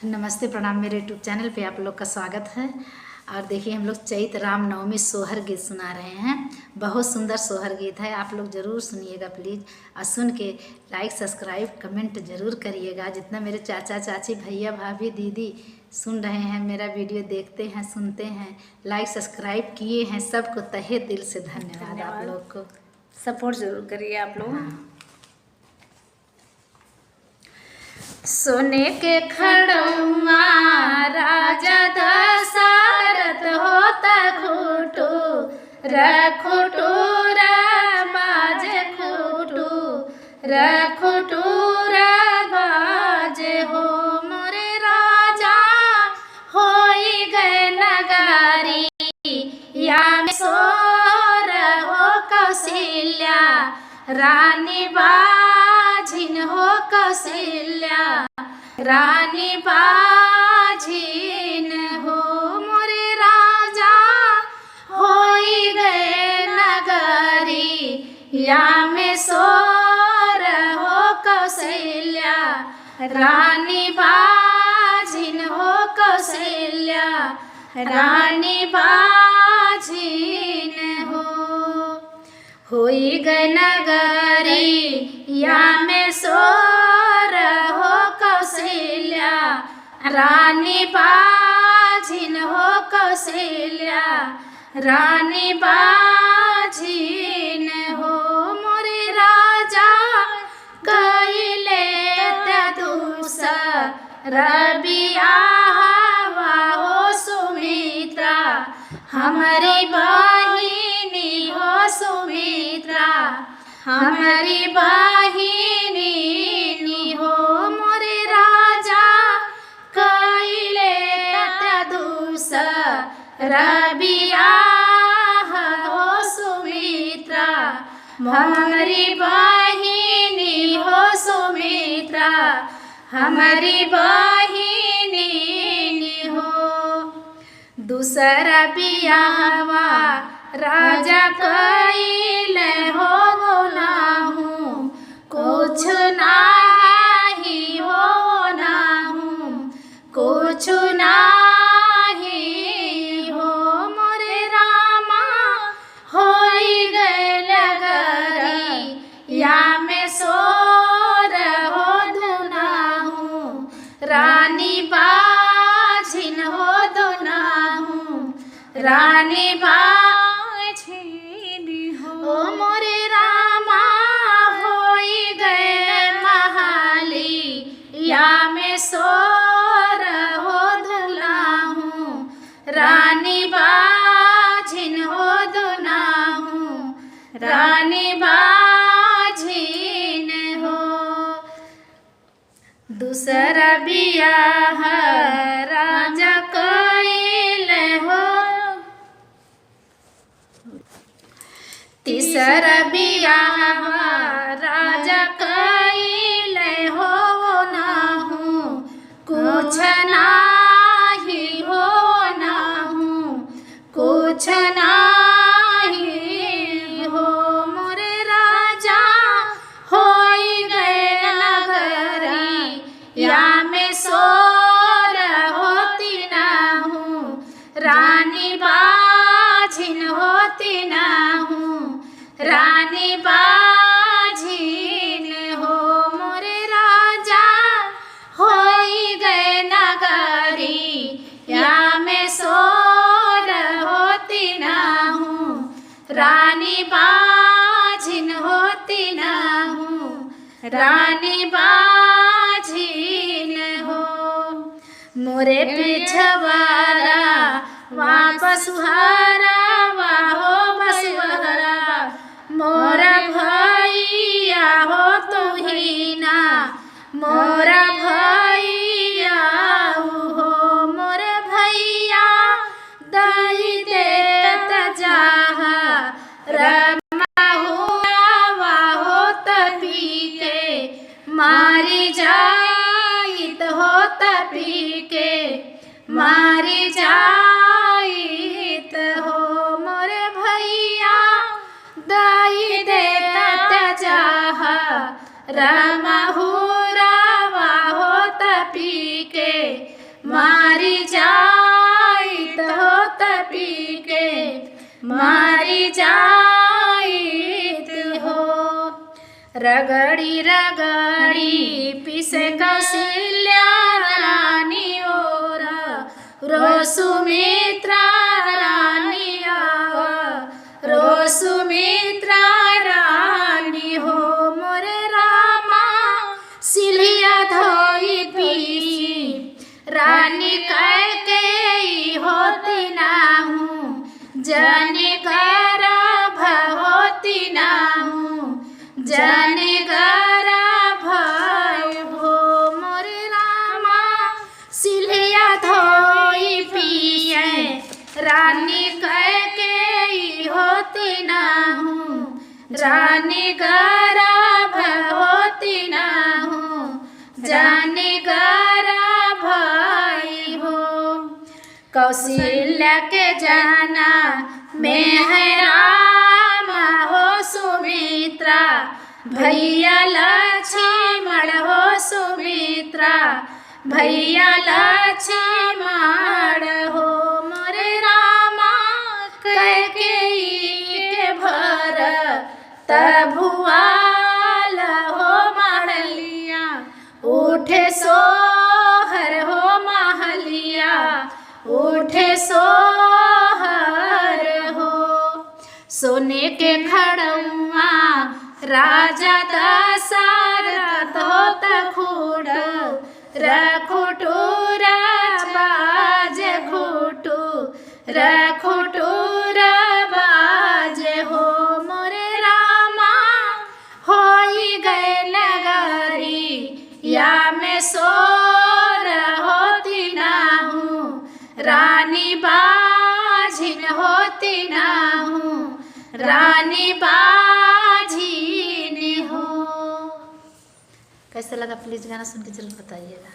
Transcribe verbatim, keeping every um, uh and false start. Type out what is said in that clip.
नमस्ते, प्रणाम, मेरे YouTube चैनल पे आप लोग का स्वागत है। और देखिए, हम लोग चैत रामनवमी सोहर गीत सुना रहे हैं। बहुत सुंदर सोहर गीत है, आप लोग ज़रूर सुनिएगा प्लीज। और सुन के लाइक, सब्सक्राइब, कमेंट ज़रूर करिएगा। जितना मेरे चाचा, चाची, भैया, भाभी, दीदी सुन रहे हैं, मेरा वीडियो देखते हैं, सुनते हैं, लाइक, सब्सक्राइब किए हैं, सबको तहे दिल से धन्यवाद आप धन्यवाद। लोग को। सपोर्ट ज़रूर करिए आप लोग। हाँ। सोने के खड़ौआ राजा दशरथ होत खूंटू, रे खूंटू रे बाजे खूंटू, रे खूंटू रे बाजे हो मोरे राजा, होई गए नगारी या में सोर हो कौशल्या, रानी बाझिन हो कौशल्या, रानी बाझिन हो मोरे राजा, होई गए नगारी या में सोर हो कौशल्या, रानी बाझिन हो कौशल्या, रानी बाझिन हो। होई गए नगारी या में सोर हो कौशल्या, रानी बाझिन हो कौशल्या, रानी बाझिन हो मोरे राजा, कइले त दूसर बियाहवा हो सुमित्रा, हमरी बहिनी हो सुमित्रा, हमरी बहिनी हो मोरे राजा, कइले त दूसर बियाह हो सुमित्रा, हमरी बहिनी हो सुमित्रा, हमरी बहिनी हो। दूसरा बियाहवा राजा कइले हो नाहू, कुछ नाही हो नाहू, कुछ नाही हो मोरे रामा, होई गए नगारी या में सोर हो दुनाहू, रानी बाझिन हो दुनाहू, रानी बाझिन हो। ओ मोरे रामा, होई गए महाली या में सोर हो दुनाहू, रानी बाझिन हो दुनाहू, रानी बाझिन हो। दूसरा बियाह राजा कइले हो। तीसरा बियाह राजा कइले हो नाहू, कुछ नाही हो नाहू, कुछ नाही हो मोरे राजा, होई गए नगारी या में सोर होती नाहू, रानी बाझिन होती नाहू, रानी बाझिन हो मोरे राजा, होई गए नगारी या में सोर होती नाहू, रानी बाझिन होती नाहू, रानी बाझिन हो। मोरे पिछवारा वा पसुहारा वा हो पसुहारा, मोरा भैया हो तू ही ना, मोरा भैया हो मोरे भैया, दई देत जाहा रमा हुआ हो तपी के, मारी जाइत हो तपी के, मारी जाइत हो मोरे भैया, दई देत जाहा रमा हुआ हो तपी के मारी जाइत हो, त पी के मारी जाइत हो। रगड़ी रगड़ी पीसे कौशल्या रानी ओरा, रो सुमित्रा रानी आवा, रो सुमित्रा रानी हो। मोरे रामा सिलिया धोई पीसी, रानी कैकेयी होती ना हूँ, जनि गर्भ होती ना हूँ, जनि गर्भ हो। मोरे रामा सिलिया धोई पीसे, रानी कैकेयी होती ना हूँ, जनि गर्भ होती ना हूँ, जनि गर्भ हो। कौशल्या के जनम में है राम हो सुमित्रा, भैया लक्ष्मण हो सुमित्रा, भैया लक्ष्मण हो। मोरे रामा कैकेयी के भरत भुआल हो मड़लिया, उठे सोहर हो महलिया, उठे सोहर हो। सोने के खड़उआ राजा दशरथ होत खूट, रखुटुर बाजे खूटु, रखुटुर बाजे हो। मोरे रामा होई गए नगरिया में सोर होती ना हूँ, रानी बाझिन होती ना हूँ, रानी बाझिन हो। कैसा लगा, प्लीज गाना सुन के जरूर बताइएगा।